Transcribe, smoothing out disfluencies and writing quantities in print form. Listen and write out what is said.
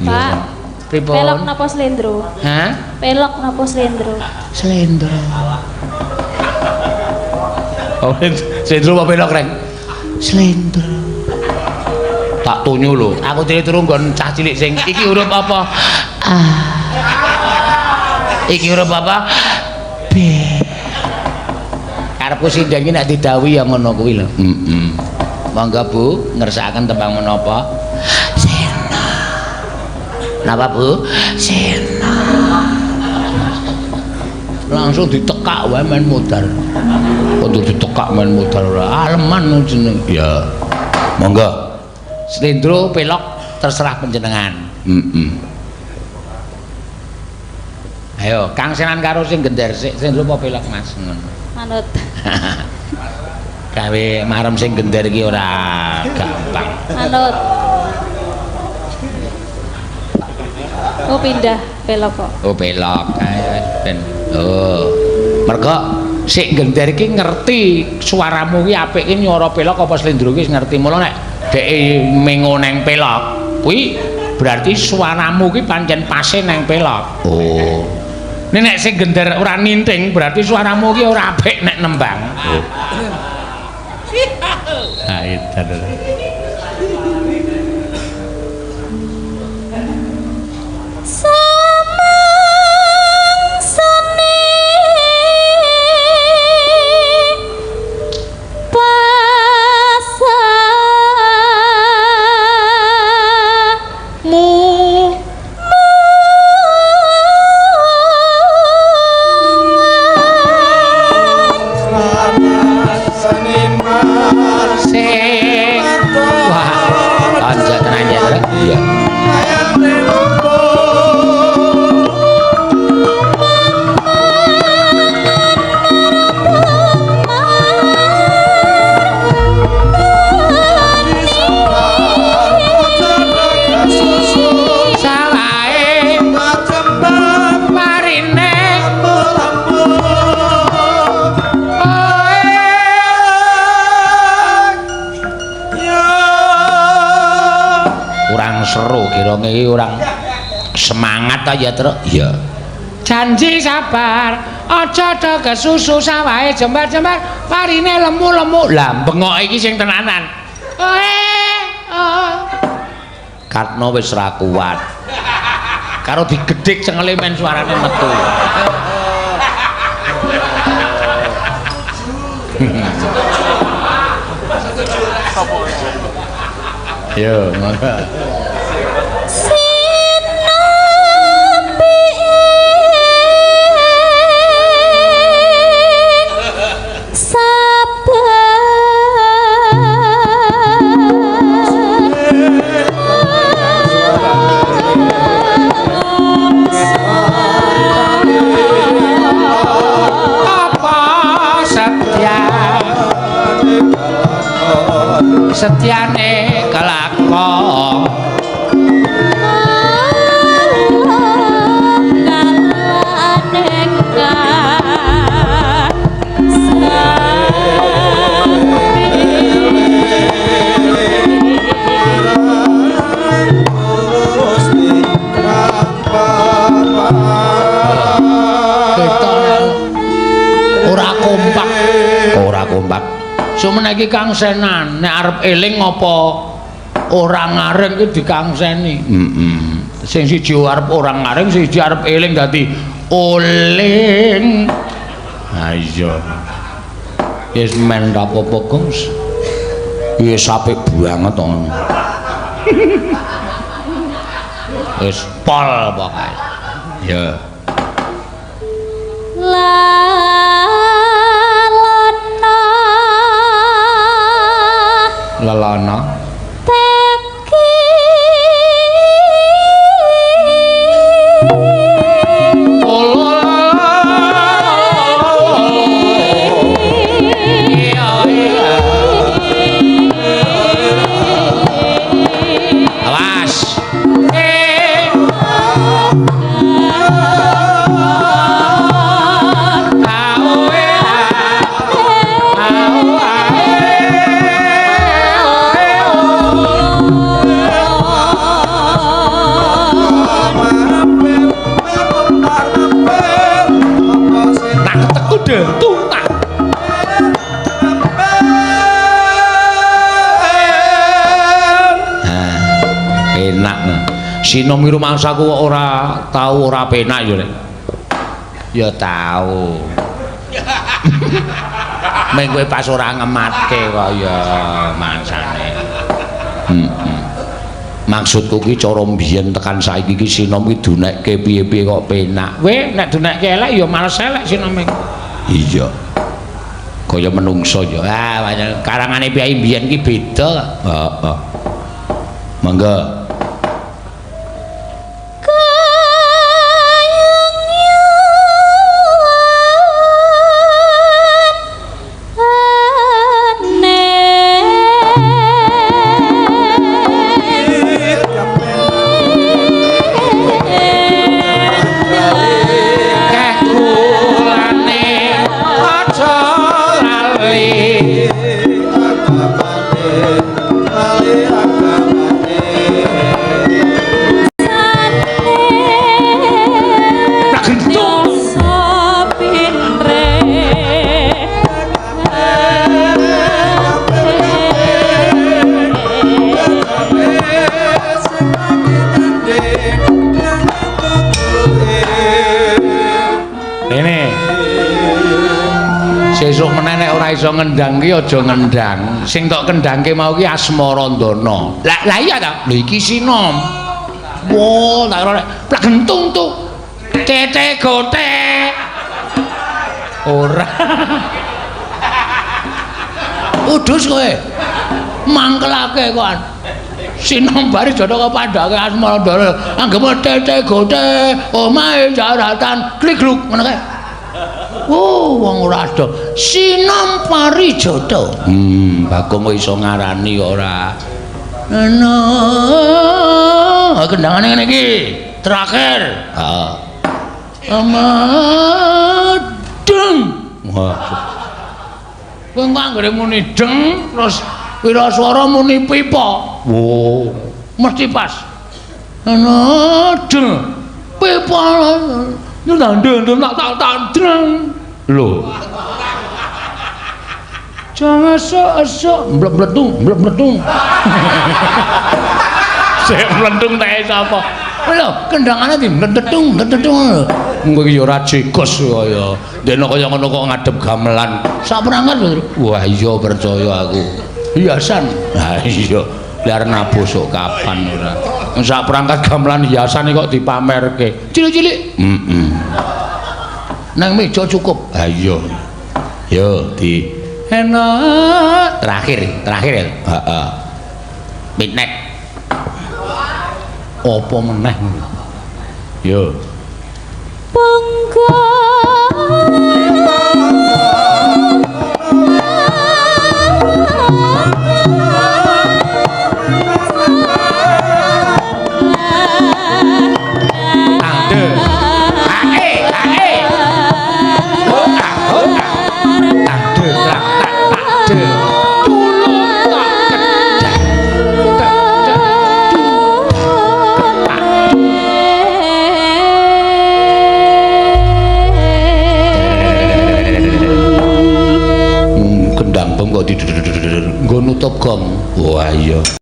Pak. Pripun? Pelok napa slendro? Hah? Pelok napa slendro? Slendro. Oh, slendro apa pelok, Reng? Slendro. Tak tunyu lho. Aku turu nggon cah cilik sing iki huruf apa? A. Iki huruf apa? B. Karepku sinden iki nek didhawuhi ya ngono kuwi lho. Heeh. Monggo Bu, ngersakaken tembang menapa? Sena. Napa Bu? Sena. Langsung ditekak wae men modar. Kudu ditekak men modar ora. Aleman jeneng. Ya. Monggo. Slendro pelok terserah panjenengan. Heeh. Ayo, Kang Senan karo sing gender sik, slendro apa pelok Mas ngono. Manut. Gawe marem sing gender iki ora gampang. Manut. Oh pindah pelok kok. Oh pelok ayo ben. Oh. Mergo sik gender iki ngerti suaramu ki apik ki nyora pelok apa slendro ki wis ngerti. Mula nek dheke mengo neng pelok kuwi berarti suaramu ki pancen pase neng pelok. Oh. Nek nek sing gender ora ninting berarti suaramu ki ora apik nek nembang. Oh. Ha itu. Samangsane Mu sing wah anjat tenan ya Truk. Iya. Sawahe marine kurang seru kira iki kurang semangat ta ya Truk. Iya. Janji sabar, aja do kesusu sawahe jembar-jembar, parine lemu-lemu. Lah bengok iki sing tenanan. Oe, oh. Karno wis ra kuat. Karo digedhik cengele men suarane metu. Yo, monggo. Sinapi sabar Apa setia? Setiane kelakon. Ora kompak. Ora kompak. Sumene iki Kang Senan nek arep eling apa ora ngaring ki dikangseni. Heeh. Sing siji arep ora ngaring, sing siji arep eling dadi oling. Ha iya. Wis men ra apa-apa, Gong. Wis apik banget to. Wis pol pokoke. Ya. Lalana Lelana teki Awas. Enak. Sinom iki rumangsaku kok ora tau ora penak ya, Rek. Ya tau. Meng kowe pas ora ngematke kok ya mangsane. Heeh. Maksudku ki cara mbiyen tekan saiki ki sinom ki dunekke piye-piye kok penak. We nek dunekke elek ya males elek sinome. Iya. Kaya menungso ya. Ah, karangane piyai mbiyen ki beda. Heeh. Monggo. Sesuk meneh nek ora iso ngendang ki aja ngendang. Sing tok kendangke mau ki Asmarandana. Lah lah iya ta? Lho iki sinom. Wo, tak ora plak gentung tuh. Cece gote. Ora. Udus kowe. Mangkelake kok. Sinom bari jono kok padhake Asmarandana. Anggep cece gote, omahe jaratan kligluk ngono kae. Oh, wong ora ada. Sinom Parijata. Bagong kok iso ngarani kok ora. Ana. Kendangane ngene iki. Terakhir. Heeh. Amadeng. Wah. Kowe kok anggere muni deng terus wiraswara muni pipa. Wo, mesti pas. Ana deng. Pipa. Ndang ndang tak tak dreng. Lho. Jangan esuk-esuk mblek-mletung, mblek-mletung. Sik mlentung teke sapa? Lho, kendangane di mletung, mletung. Engko iki ya ora jegos kaya. Dene kaya ngono kok ngadep gamelan. Sak perangkat lho. Wah, iya percaya aku. Hiasan. Ha iya. Lah nabuh sok kapan ora. Sak perangkat gamelan hiasan kok dipamerke. Cilik-cilik. Heeh. Nang meja cukup. Ha iya. Yo di enak. Terakhir, terakhir ya. Heeh. Midnight. Apa meneh ngono? Yo. Penggalan.